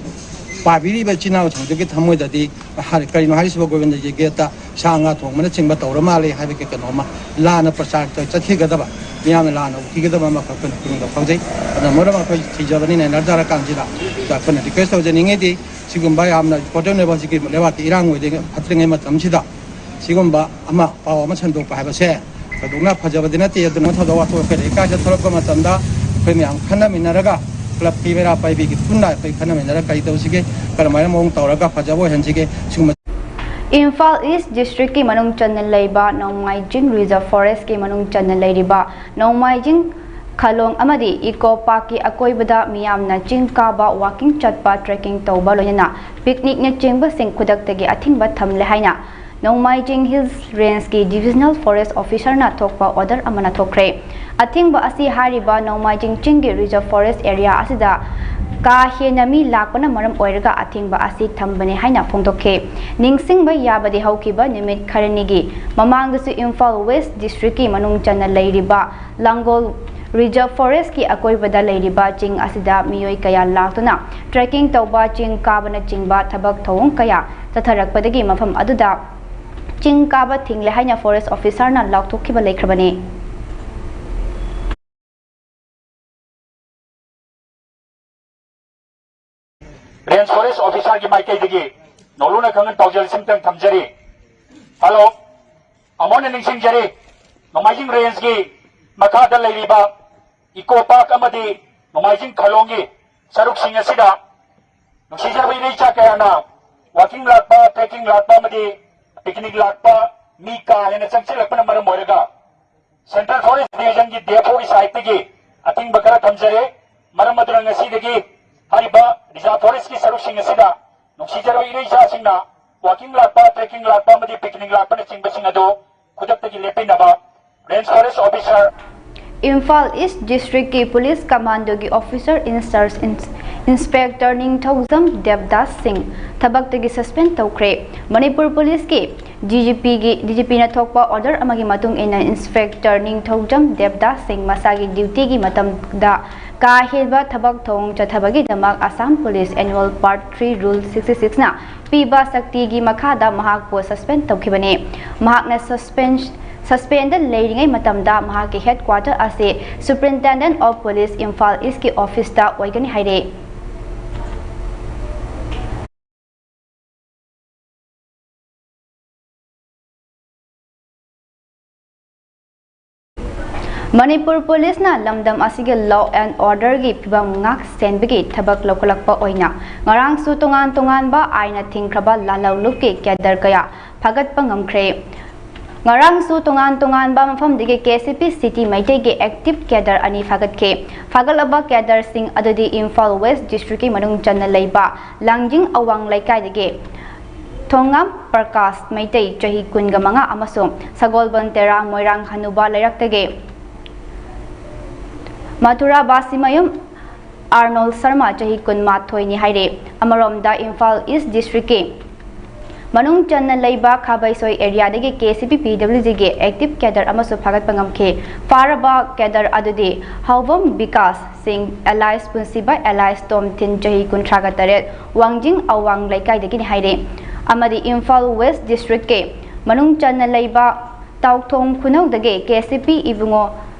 ꯄꯥꯕꯤꯔꯤꯕ ꯏꯆꯤꯟ ꯏꯅꯥꯎꯁꯤꯡꯗꯨꯒꯤ ꯊꯃꯣꯏꯗꯗꯤ ꯍꯥꯏ-, ꯀꯔꯤꯅꯣ ꯍꯥꯏꯔꯤꯁꯤꯕ, ꯒꯣꯕꯤꯟꯗꯖꯤ ꯒꯦꯠꯇ ꯁꯥ ꯉꯥ ꯊꯣꯡꯕꯅꯆꯤꯡꯕ ꯇꯧꯔ ꯃꯥꯜꯂꯦ ꯍꯥꯏꯕꯒꯤ ꯀꯩꯅꯣꯝꯃ ꯂꯥꯟꯅ ꯄ꯭ꯔꯆꯥꯔ ꯇꯧ-, ꯆꯠꯈꯤꯒꯗꯕ, ꯃꯤꯌꯥꯝꯅ ꯂꯥꯟꯅ ꯎꯈꯤꯒꯗꯕ ꯑꯃꯈꯛ ꯑꯩꯈꯣꯏꯅ ꯄꯨꯛꯅꯤꯡꯗ ꯐꯥꯎꯖꯩ꯫ ꯑꯗꯨꯅ ꯃꯔꯝ ꯑꯩꯈꯣꯏ ꯊꯤꯖꯕꯅꯤꯅ, ꯅꯔꯖꯥꯔ ꯀꯥꯟꯁꯤꯗ ꯑꯩꯈꯣꯏꯅ ꯔꯤꯀ꯭ꯋꯦꯁ ꯇꯧꯖꯅꯤꯡꯉꯤꯗꯤ, ꯁꯤꯒꯨꯝꯕ ꯌꯥꯝꯅ ꯏꯝꯄꯣꯔꯇꯦꯟ ꯑꯣꯏꯕ ꯍꯧꯖꯤꯛꯀꯤ ꯂꯩꯕꯥꯛꯀꯤ ꯏꯔꯥꯡ ꯑꯣꯏꯗ꯭ꯔꯤꯉꯩ, ꯐꯠꯇ꯭ꯔꯤꯉꯩ ꯃꯇꯝꯁꯤꯗ ꯁꯤꯒꯨꯝꯕ ꯑꯃ, ꯄꯥꯎ ꯑꯃ ꯁꯟꯗꯣꯛꯄ ꯍꯥꯏꯕꯁꯦ ꯊꯣꯏꯗꯣꯛꯅ ꯐꯖꯕꯗꯤ ꯅꯠꯇꯦ꯫ ꯑꯗꯨꯅ ꯊꯧꯗꯣꯛ ꯋꯥꯊꯣꯛ ꯑꯩꯈꯣꯏ ꯂꯩꯀꯥꯏꯗ ꯊꯣꯛꯂꯛꯄ ꯃꯇꯝꯗ ꯑꯩꯈꯣꯏ ꯃꯌꯥꯝ ꯈꯟꯅꯃꯤꯟꯅꯔꯒ ꯄꯨꯂꯞꯀꯤ ꯃꯩꯔꯥ ꯄꯥꯏꯕꯤꯒꯤ ꯄꯨꯟꯅ ꯑꯩꯈꯣꯏ ꯈꯟꯅꯃꯤꯟꯅꯔꯒ ꯀꯔꯤ ꯇꯧꯁꯤꯒꯦ, ꯀꯔꯝꯍꯥꯏꯅ ꯃꯑꯣꯡ ꯇꯧꯔꯒ ꯐꯖꯕ ꯑꯣꯏꯍꯟꯁꯤꯒꯦ, ꯁꯤꯒꯨꯝꯕ ꯏꯝꯐꯥꯜ ꯏꯁ ꯗꯤꯁꯇ꯭ꯔꯤꯛꯀꯤ ꯃꯅꯨꯡ ꯆꯟꯅ ꯂꯩꯕ ꯅꯣꯡꯃꯥꯏꯖꯤꯡ ꯔꯤꯖꯔꯚ ꯐꯣꯔꯦꯁ꯭ꯠꯀꯤ ꯃꯅꯨꯡ ꯆꯟꯅ ꯂꯩꯔꯤꯕ ꯅꯣꯡꯃꯥꯏꯖꯤꯡ ꯈꯂꯣꯡ ꯑꯃꯗꯤ ꯏꯀꯣ ꯄꯥꯔꯛꯀꯤ ꯑꯀꯣꯏꯕꯗ ꯃꯤꯌꯥꯝꯅ ꯆꯤꯡ ꯀꯥꯕ, ꯋꯥꯀꯤꯡ ꯆꯠꯄ, ꯇ꯭ꯔꯦꯀꯤꯡ ꯇꯧꯕ, ꯂꯣꯏꯅꯅ ꯄꯤꯛꯅꯤꯛꯅꯆꯤꯡꯕꯁꯤꯡ ꯈꯨꯗꯛꯇꯒꯤ ꯑꯊꯤꯡꯕ ꯊꯝꯂꯦ ꯍꯥꯏꯅ ꯅꯣꯡꯃꯥꯏꯖꯤꯡ ꯍꯤꯜꯁ ꯔꯦꯟꯖꯀꯤ ꯗꯤꯚꯤꯖꯅꯦꯜ ꯐꯣꯔꯦꯁ꯭ꯠ ꯑꯣꯐꯤꯁꯔꯅ ꯊꯣꯛꯄ ꯑꯣꯔꯗꯔ ꯑꯃꯅ ꯊꯣꯛꯈ꯭ꯔꯦ꯫ ꯑꯊꯤꯡꯕ ꯑꯁꯤ ꯍꯥꯏꯔꯤꯕ ꯅꯣꯡꯃꯥꯏꯖꯤꯡ ꯆꯤꯡꯒꯤ ꯔꯤꯖꯔꯚ ꯐꯣꯔꯦꯁ꯭ꯠ ꯑꯦꯔꯤꯌꯥ ꯑꯁꯤꯗ ꯀꯥ ꯍꯦꯟꯅ ꯃꯤ ꯂꯥꯛꯄꯅ ꯃꯔꯝ ꯑꯣꯏꯔꯒ ꯑꯊꯤꯡꯕ ꯑꯁꯤ ꯊꯝꯕꯅꯤ ꯍꯥꯏꯅ ꯐꯣꯡꯗꯣꯛꯈꯤ꯫ ꯅꯤꯡꯁꯤꯡꯕ ꯌꯥꯕꯗꯤ, ꯍꯧꯈꯤꯕ ꯅꯨꯃꯤꯠ ꯈꯔꯅꯤꯒꯤ ꯃꯃꯥꯡꯗꯁꯨ ꯏꯝꯐꯥꯜ ꯋꯦꯁ꯭ꯠ ꯗꯤꯁꯇ꯭ꯔꯤꯛꯀꯤ ꯃꯅꯨꯡ ꯆꯟꯅ ꯂꯩꯔꯤꯕ ꯂꯥꯡꯒꯣꯜ ꯔꯤꯖꯔꯚ ꯐꯣꯔꯦꯁ꯭ꯠꯀꯤ ꯑꯀꯣꯏꯕꯗ ꯂꯩꯔꯤꯕ ꯆꯤꯡ ꯑꯁꯤꯗ ꯃꯤꯑꯣꯏ ꯀꯌꯥ ꯂꯥꯛꯇꯨꯅ ꯇ꯭ꯔꯦꯀꯤꯡ ꯇꯧꯕ, ꯆꯤꯡ ꯀꯥꯕꯅꯆꯤꯡꯕ ꯊꯕꯛ ꯊꯧꯑꯣꯡ ꯀꯌꯥ ꯆꯠꯊꯔꯛꯄꯗꯒꯤ ꯃꯐꯝ ꯑꯗꯨꯗ ꯆꯤꯡ ꯀꯥꯕ ꯊꯤꯡꯂꯦ ꯍꯥꯏꯅ ꯐꯣꯔꯦꯁ꯭ꯠ ꯑꯣꯐꯤꯁꯔꯅ ꯂꯥꯎꯊꯣꯛꯈꯤꯕ ꯂꯩꯈ꯭ꯔꯕꯅꯤ꯫ ꯔꯦꯟꯖ ꯐꯣꯔꯦꯁ꯭ꯠ ꯑꯣꯐꯤꯁꯔꯒꯤ ꯃꯥꯏꯀꯩꯗꯒꯤ ꯅꯧꯂꯨꯅ ꯈꯪꯍꯟ ꯄꯥꯎꯖꯦꯜ ꯁꯤꯝꯇꯪ ꯊꯝꯖꯔꯤ꯫ ꯍꯜꯂꯣ, ꯑꯃꯨꯛ ꯍꯟꯅ ꯅꯤꯡꯁꯤꯡꯖꯔꯤ, ꯅꯣꯡꯃꯥꯏꯖꯤꯡ ꯔꯦꯟꯖꯀꯤ ꯃꯈꯥꯗ ꯂꯩꯔꯤꯕ ꯏꯀꯣ ꯄꯥꯔꯛ ꯑꯃꯗꯤ ꯅꯣꯡꯃꯥꯏꯖꯤꯡ ꯈꯂꯣꯡꯒꯤ ꯁꯔꯨꯛꯁꯤꯡ ꯑꯁꯤꯗ ꯅꯨꯡꯁꯤꯖꯔꯕ ꯏꯔꯩꯆꯥ ꯀꯌꯥꯅ ꯋꯥꯀꯤꯡ ꯂꯥꯛꯄ, ꯇ꯭ꯔꯦꯀꯤꯡ ꯂꯥꯛꯄ ꯑꯃꯗꯤ ꯄꯤꯛꯅꯤꯛ ꯂꯥꯛꯄ ꯃꯤ ꯀꯥ ꯍꯦꯟꯅ ꯆꯪꯁꯤꯜꯂꯛꯄꯅ ꯃꯔꯝ ꯑꯣꯏꯔꯒ ꯁꯦꯟꯇ꯭ꯔꯦꯜ ꯐꯣꯔꯦꯁ꯭ꯠ ꯗꯤꯚꯤꯖꯟꯒꯤ ꯗꯤꯑꯦꯐꯑꯣꯒꯤ ꯁꯥꯏꯠꯇꯒꯤ ꯑꯊꯤꯡꯕ ꯈꯔ ꯊꯝꯖꯔꯦ꯫ ꯃꯔꯝ ꯑꯗꯨꯅ ꯉꯁꯤꯗꯒꯤ ꯍꯥꯏꯔꯤꯕ ꯔꯤꯖꯔꯚ ꯐꯣꯔꯦꯁ꯭ꯠꯀꯤ ꯁꯔꯨꯛꯁꯤꯡ ꯑꯁꯤꯗ ꯅꯨꯡꯁꯤꯖꯔꯕ ꯏꯔꯩꯆꯥꯁꯤꯡꯅ ꯋꯥꯀꯤꯡ ꯂꯥꯛꯄ, ꯇ꯭ꯔꯦꯀꯤꯡ ꯂꯥꯛꯄ ꯑꯃꯗꯤ ꯄꯤꯛꯅꯤꯛ ꯂꯥꯛꯄꯅꯆꯤꯡꯕꯁꯤꯡ ꯑꯗꯨ ꯈꯨꯗꯛꯇꯒꯤ ꯂꯦꯞꯄꯤꯅꯕ range forest officer Imphal east ꯗꯤꯁꯇ꯭ꯔꯤꯛꯀꯤ ꯄꯨꯂꯤꯁ ꯀꯃꯥꯟꯗꯣꯒꯤ ꯑꯣꯐꯤꯁꯔ ꯏꯟꯆꯥꯔꯖ ꯏꯟꯁ-, ꯏꯟꯁꯄꯦꯛꯇꯔ ꯅꯤꯡꯊꯧꯖꯝ ꯗꯦꯕꯗꯥꯁ ꯁꯤꯡ ꯊꯕꯛꯇꯒꯤ ꯁꯁꯄꯦꯟ ꯇꯧꯈ꯭ꯔꯦ꯫ ꯃꯅꯤꯄꯨꯔ ꯄꯨꯂꯤꯁꯀꯤ ꯗꯤ ꯖꯤ ꯄꯤꯒꯤ, ꯗꯤ ꯖꯤ ꯄꯤꯅ ꯊꯣꯛꯄ ꯑꯣꯔꯗꯔ ꯑꯃꯒꯤ ꯃꯇꯨꯡ ꯏꯟꯅ ꯏꯟꯁꯄꯦꯛꯇꯔ ꯅꯤꯡꯊꯧꯖꯝ ꯗꯦꯕꯗꯥꯁ ꯁꯤꯡ ꯃꯁꯥꯒꯤ ꯗ꯭ꯌꯨꯇꯤꯒꯤ ꯃꯇꯝꯗ ꯀꯥ ꯍꯦꯟꯕ ꯊꯕꯛ ꯊꯧꯑꯣꯡ ꯆꯠꯊꯕꯒꯤꯗꯃꯛ Assam police annual part three rule sixty ꯁꯤꯛꯁꯅ ꯄꯤꯕ ꯁꯛꯇꯤꯒꯤ ꯃꯈꯥꯗ ꯃꯍꯥꯛꯄꯨ ꯁꯁꯄꯦꯟ ꯇꯧꯈꯤꯕꯅꯤ꯫ ꯃꯍꯥꯛꯅ ꯁꯁꯄꯦꯟ-, ꯁꯁꯄꯦꯟꯗ ꯂꯩꯔꯤꯉꯩ ꯃꯇꯝꯗ ꯃꯍꯥꯛꯀꯤ ꯍꯦꯗꯀ꯭ꯋꯥꯇꯔ ꯑꯁꯤ ꯁꯨꯄꯔꯤꯟꯇꯦꯟꯗꯦꯟꯠ ꯑꯣꯐ ꯄꯨꯂꯤꯁ ꯏꯝꯐꯥꯜ ꯏꯁꯀꯤ ꯑꯣꯐꯤꯁꯇ ꯑꯣꯏꯒꯅꯤ ꯍꯥꯏꯔꯦ꯫ ꯃꯅꯤꯄꯨꯔ ꯄꯨꯂꯤꯁꯅ ꯂꯝꯗꯝ ꯑꯁꯤꯒꯤ law and orderꯒꯤ ꯐꯤꯕꯝ ꯉꯥꯛ ꯁꯦꯟꯕꯒꯤ ꯊꯕꯛ ꯂꯧꯈꯠꯂꯛꯄ ꯑꯣꯏꯅ ꯉꯔꯥꯡꯁꯨ ꯇꯣꯉꯥꯟ ꯇꯣꯉꯥꯟꯕ ꯑꯥꯏꯟꯅ ꯊꯤꯡꯈ꯭ꯔꯕ ꯂꯥꯜꯍꯧꯂꯨꯞꯀꯤ cadre ꯀꯌꯥ ꯐꯥꯒꯠꯄ ꯉꯝꯈ꯭ꯔꯦ꯫ ꯉꯔꯥꯡꯁꯨ ꯇꯣꯉꯥꯟ ꯇꯣꯉꯥꯟꯕ ꯃꯐꯝꯗꯒꯤ KCP City ꯃꯩꯇꯩꯒꯤ active cadre ꯑꯅꯤ ꯐꯥꯒꯠꯈꯤ꯫ ꯐꯥꯒꯠꯂꯕ cadreꯁꯤꯡ ꯑꯗꯨꯗꯤ ꯏꯝꯐꯥꯜ West Districtꯀꯤ ꯃꯅꯨꯡ ꯆꯟꯅ ꯂꯩꯕ ꯂꯥꯡꯖꯤꯡ ꯑꯋꯥꯡ ꯂꯩꯀꯥꯏꯗꯒꯤ ꯊꯣꯉꯥꯝ ꯄ꯭ꯔꯀꯥꯁ ꯃꯩꯇꯩ, ꯆꯍꯤ ꯀꯨꯟꯒ ꯃꯉꯥ, ꯑꯃꯁꯨꯡ ꯁꯒꯣꯜꯕꯟ ꯇꯦꯔꯥ ꯃꯣꯏꯔꯥꯡ ꯍꯅꯨꯕ ꯂꯩꯔꯛꯇꯒꯤ ꯃꯊꯨꯔꯥ ꯕꯥꯁꯤꯃꯌꯨꯝ ꯑꯥꯔꯅꯣꯜ ꯁꯔꯃ, ꯆꯍꯤ ꯀꯨꯟꯃꯥꯊꯣꯏꯅꯤ ꯍꯥꯏꯔꯦ꯫ ꯑꯃꯔꯣꯝꯗ ꯏꯝꯐꯥꯜ East Districtꯀꯤ ꯃꯅꯨꯡ ꯆꯟꯅ ꯂꯩꯕ ꯈꯥꯕꯩꯁꯣꯏ areaꯗꯒꯤ KCP PWGꯒꯤ active cadre ꯑꯃꯁꯨ ꯐꯥꯒꯠꯄ ꯉꯝꯈꯤ꯫ ꯐꯥꯔꯕ cadre ꯑꯗꯨꯗꯤ ꯍꯥꯎꯕꯝ ꯕꯤꯀꯥꯁ ꯁꯤꯡ alias ꯄꯨꯟꯁꯤꯕ alias ꯇꯣꯝꯊꯤꯟ, ꯆꯍꯤ ꯀꯨꯟꯊ꯭ꯔꯥꯒ ꯇꯔꯦꯠ, ꯋꯥꯡꯖꯤꯡ ꯑꯋꯥꯡ ꯂꯩꯀꯥꯏꯗꯒꯤꯅꯤ ꯍꯥꯏꯔꯦ꯫ ꯑꯃꯗꯤ ꯏꯝꯐꯥꯜ West Districtꯀꯤ ꯃꯅꯨꯡ ꯆꯟꯅ ꯂꯩꯕ ꯇꯥꯎꯊꯣꯡ ꯈꯨꯅꯧꯗꯒꯤ KCP ꯏꯕꯨꯡꯉꯣ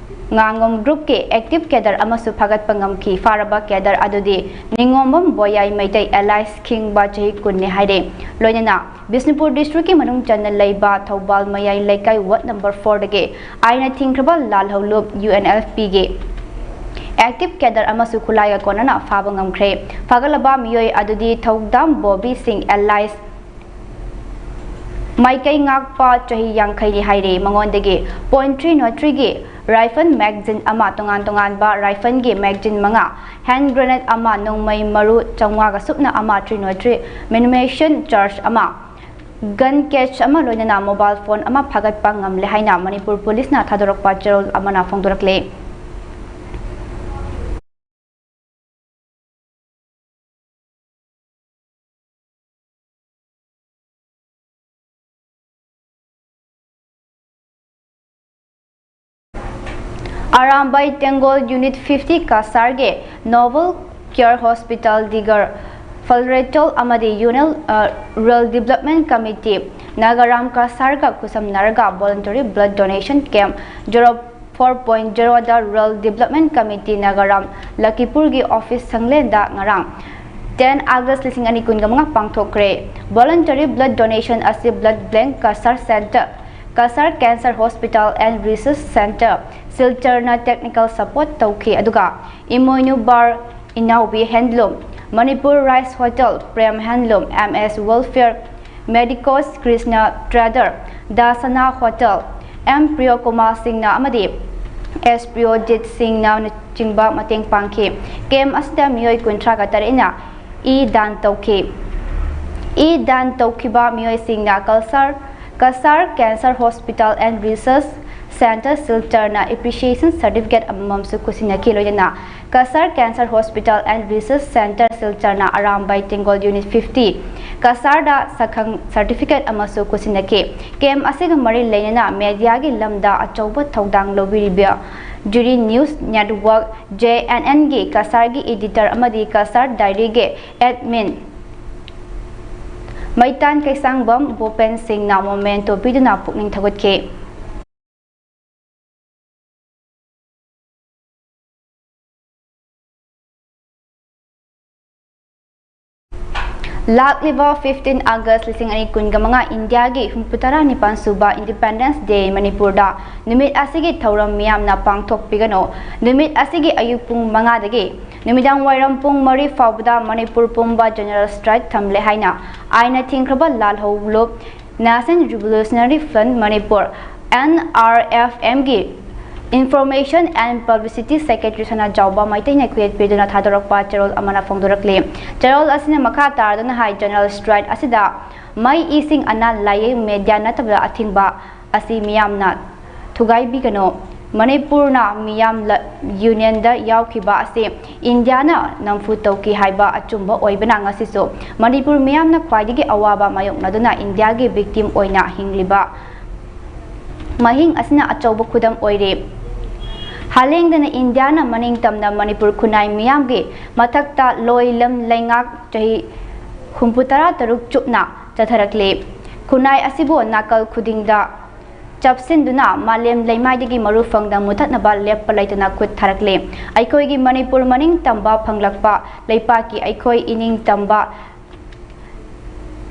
ꯉꯥꯉꯣꯝ groupꯀꯤ active cadre ꯑꯃꯁꯨ ꯐꯥꯒꯠꯄ ꯉꯝꯈꯤ꯫ ꯐꯥꯔꯕ cadre ꯑꯗꯨꯗꯤ ꯅꯤꯉꯣꯝꯕꯝ ꯕꯣꯌꯥꯏ ꯃꯩꯇꯩ alias ꯈꯤꯡꯕ, ꯆꯍꯤ ꯀꯨꯟꯅꯤ ꯍꯥꯏꯔꯦ꯫ ꯂꯣꯏꯅꯅ ꯕꯤꯁꯅꯨꯄꯨꯔ Districtꯀꯤ ꯃꯅꯨꯡ ꯆꯟꯅ ꯂꯩꯕ ꯊꯧꯕꯥꯜ ꯃꯌꯥꯏ ꯂꯩꯀꯥꯏ ward number fourꯗꯒꯤ ꯑꯥꯏꯟꯅ ꯊꯤꯡꯈ꯭ꯔꯕ ꯂꯥꯜꯍꯧꯂꯨꯞ UNLFPꯒꯤ active cadre ꯑꯃꯁꯨ ꯈꯨꯠꯂꯥꯏꯒ ꯀꯣꯟꯅꯅ ꯐꯥꯕ ꯉꯝꯈ꯭ꯔꯦ꯫ ꯐꯥꯒꯠꯂꯕ ꯃꯤꯑꯣꯏ ꯑꯗꯨꯗꯤ ꯊꯧꯗꯥꯝ ꯕꯣꯕꯤ ꯁꯤꯡ alias ꯃꯥꯏꯀꯩ ꯉꯥꯛꯄ, ꯆꯍꯤ ꯌꯥꯡꯈꯩꯅꯤ ꯍꯥꯏꯔꯦ꯫ ꯃꯉꯣꯟꯗꯒꯤ point three nought threeꯒꯤ rifle magazine ꯑꯃ, ꯇꯣꯉꯥꯟ ꯇꯣꯉꯥꯟꯕ rifleꯒꯤ magazine ꯃꯉꯥ, hand grenade ꯑꯃ, ꯅꯣꯡꯃꯩ ꯃꯔꯨ ꯆꯥꯝꯃꯉꯥꯒ ꯁꯨꯞꯅ ꯑꯃ, three nought three ammunition charge ꯑꯃ, gun case ꯑꯃ, ꯂꯣꯏꯅꯅ mobile phone ꯑꯃ ꯐꯥꯒꯠꯄ ꯉꯝꯂꯦ ꯍꯥꯏꯅ ꯃꯅꯤꯄꯨꯔ ꯄꯨꯂꯤꯁꯅ ꯊꯥꯗꯣꯔꯛꯄ ꯆꯦꯔꯣꯜ ꯑꯃꯅ ꯐꯣꯡꯗꯣꯔꯛꯂꯦ꯫ Arambai ꯇꯦꯡꯒꯣꯜ Unit fifty ꯀꯁꯥꯔꯒꯤ Novel Care Hospital, Digger Falretol ꯑꯃꯗꯤ Unal, ꯑ, Rural Development Committee, ꯅꯥꯒꯥꯔꯥꯝ ꯀꯁꯥꯔꯒ ꯈꯨꯠꯁꯝꯅꯔꯒ voluntary blood donation camp zero four point zeroꯗ Rural Development Committee ꯅꯥꯒꯥꯔꯥꯝ ꯂꯛꯈꯤꯄꯨꯔꯒꯤ office ꯁꯪꯂꯦꯟꯗ ꯉꯔꯥꯡ ten August ꯂꯤꯁꯤꯡ ꯑꯅꯤ ꯀꯨꯟꯒ ꯃꯉꯥ ꯄꯥꯡꯊꯣꯛꯈ꯭ꯔꯦ꯫ Voluntary blood donation ꯑꯁꯤ blood bank, Kasar Center, Kasar Cancer Hospital and Research Center, ꯁꯤꯜꯆꯔꯅ technical support ꯇꯧꯈꯤ꯫ ꯑꯗꯨꯒ Imoinu bar, Inaobi handloom, Manipur rice hotel, Prem handloom, M S welfare, medicos Krishna trader, the Sana hotel, M Priyokumar ꯁꯤꯡꯅ ꯑꯃꯗꯤ ꯑꯦꯁ ꯄ꯭ꯔꯤꯌꯣꯖꯤꯠ ꯁꯤꯡꯅ ꯆꯤꯡꯕ ꯃꯇꯦꯡ ꯄꯥꯡꯈꯤ꯫ ꯀꯦꯝ ꯑꯁꯤꯗ ꯃꯤꯑꯣꯏ ꯀꯨꯟꯊ꯭ꯔꯥꯒ ꯇꯔꯦꯠꯅ ꯏ ꯗꯥꯟ ꯇꯧꯈꯤ꯫ ꯏ ꯗꯥꯟ ꯇꯧꯈꯤꯕ ꯃꯤꯑꯣꯏꯁꯤꯡꯅ Cachar, Cachar Cancer Hospital and Research Centre ꯁꯤꯜꯆꯔꯅ appreciation certificate ꯑꯃꯃꯝꯁꯨ ꯈꯨꯠꯁꯤꯟꯅꯈꯤ꯫ ꯂꯣꯏꯅꯅ Cachar Cancer Hospital and Research Centre ꯁꯤꯜꯆꯔꯅ Arambai ꯇꯦꯡꯒꯣꯜ Unit fifty ꯀꯁꯥꯔꯗ ꯁꯛꯈꯪ certificate ꯑꯃꯁꯨ ꯈꯨꯠꯁꯤꯟꯅꯈꯤ꯫ ꯀꯦꯝ ꯑꯁꯤꯒ ꯃꯔꯤ ꯂꯩꯅꯅ mediaꯒꯤ ꯂꯝꯗ ꯑꯆꯧꯕ ꯊꯧꯗꯥꯡ ꯂꯧꯕꯤꯔꯤꯕ Juri News Network, J N N ꯒꯤ ꯀꯁꯥꯔꯒꯤ editor ꯑꯃꯗꯤ ꯀꯁꯥꯔ diaryꯒꯤ admin ꯃꯩꯇꯥꯟ ꯀꯩꯁꯥꯡꯕꯝ ꯕꯣꯄꯦꯟ ꯁꯤꯡꯅ memento ꯄꯤꯗꯨꯅ ꯄꯨꯛꯅꯤꯡ ꯊꯧꯒꯠꯈꯤ꯫ ꯂꯥꯛꯂꯤꯕ fifteen August ꯂꯤꯁꯤꯡ ꯑꯅꯤ ꯀꯨꯟꯒ ꯃꯉꯥ ꯏꯟꯗꯤꯌꯥꯒꯤ ꯍꯨꯝꯐꯨꯇꯔꯥ ꯅꯤꯄꯥꯟ ꯁꯨꯕ Independence Day ꯃꯅꯤꯄꯨꯔꯗ ꯅꯨꯃꯤꯠ ꯑꯁꯤꯒꯤ ꯊꯧꯔꯝ ꯃꯤꯌꯥꯝꯅ ꯄꯥꯡꯊꯣꯛꯄꯤꯒꯅꯨ꯫ ꯅꯨꯃꯤꯠ ꯑꯁꯤꯒꯤ ꯑꯌꯨꯛ ꯄꯨꯡ ꯃꯉꯥꯗꯒꯤ ꯅꯨꯃꯤꯗꯥꯡ ꯋꯥꯏꯔꯝ ꯄꯨꯡ ꯃꯔꯤ ꯐꯥꯎꯕꯗ ꯃꯅꯤꯄꯨꯔ ꯄꯨꯝꯕ general strike ꯊꯝꯂꯦ ꯍꯥꯏꯅ ꯑꯥꯏꯟꯅ ꯊꯤꯡꯈ꯭ꯔꯕ ꯂꯥꯜꯍꯧꯂꯨꯞ National Revolutionary Front Manipur, N R F M ꯒꯤ Information and Publicity Secretary ꯁꯅꯥꯖꯥꯎꯕ ꯃꯩꯇꯩꯅ ꯈꯨꯌꯦꯠ ꯄꯤꯗꯨꯅ ꯊꯥꯗꯣꯔꯛꯄ ꯆꯦꯔꯣꯜ ꯑꯃꯅ ꯐꯣꯡꯗꯣꯔꯛꯂꯤ꯫ ꯆꯦꯔꯣꯜ ꯑꯁꯤꯅ ꯃꯈꯥ ꯇꯥꯔꯗꯨꯅ ꯍꯥꯏ, general strike ꯑꯁꯤꯗ ꯃꯩ, ꯏꯁꯤꯡ, ꯑꯅꯥ ꯂꯥꯏꯌꯦꯡ, media ꯅꯠꯇꯕꯗ ꯑꯊꯤꯡꯕ ꯑꯁꯤ ꯃꯤꯌꯥꯝꯅ ꯊꯨꯒꯥꯏꯕꯤꯒꯅꯨ꯫ ꯃꯅꯤꯄꯨꯔꯅ ꯃꯤꯌꯥꯝ ꯂ-, unionꯗ ꯌꯥꯎꯈꯤꯕ ꯑꯁꯤ ꯏꯟꯗꯤꯌꯥꯅ ꯅꯝꯐꯨ ꯇꯧꯈꯤ ꯍꯥꯏꯕ ꯑꯆꯨꯝꯕ ꯑꯣꯏꯕꯅ, ꯉꯁꯤꯁꯨ ꯃꯅꯤꯄꯨꯔ ꯃꯤꯌꯥꯝꯅ ꯈ꯭ꯋꯥꯏꯗꯒꯤ ꯑꯋꯥꯕ ꯃꯥꯌꯣꯛꯅꯗꯨꯅ ꯏꯟꯗꯤꯌꯥꯒꯤ victim ꯑꯣꯏꯅ ꯍꯤꯡꯂꯤꯕ ꯃꯍꯤꯡ ꯑꯁꯤꯅ ꯑꯆꯧꯕ ꯈꯨꯗꯝ ꯑꯣꯏꯔꯤ꯫ ꯍꯥꯂꯦꯡꯗꯅ ꯏꯟꯗꯤꯌꯥꯅ ꯃꯅꯤꯡ ꯇꯝꯅ ꯃꯅꯤꯄꯨꯔ ꯈꯨꯟꯅꯥꯏ ꯃꯤꯌꯥꯝꯒꯤ ꯃꯊꯛꯇ ꯂꯣꯏ ꯂꯝ ꯂꯩꯉꯥꯛ ꯆꯍꯤ ꯍꯨꯝꯐꯨ ꯇꯔꯥ ꯇꯔꯨꯛ ꯆꯨꯞꯅ ꯆꯠꯊꯔꯛꯂꯤ꯫ ꯈꯨꯟꯅꯥꯏ ꯑꯁꯤꯕꯨ ꯅꯥꯀꯜ ꯈꯨꯗꯤꯡꯗ ꯆꯞꯁꯤꯟꯗꯨꯅ ꯃꯥꯂꯦꯝ ꯂꯩꯃꯥꯏꯗꯒꯤ ꯃꯔꯨ ꯐꯪꯗ ꯃꯨꯊꯠꯅꯕ ꯂꯦꯞꯄ ꯂꯩꯇꯅ ꯈꯨꯠ ꯊꯥꯔꯛꯂꯤ꯫ ꯑꯩꯈꯣꯏꯒꯤ ꯃꯅꯤꯄꯨꯔ ꯃꯅꯤꯡ ꯇꯝꯕ ꯐꯪꯂꯛꯄ ꯂꯩꯄꯥꯛꯀꯤ ꯑꯩꯈꯣꯏ ꯏꯅꯤꯡ ꯇꯝꯕ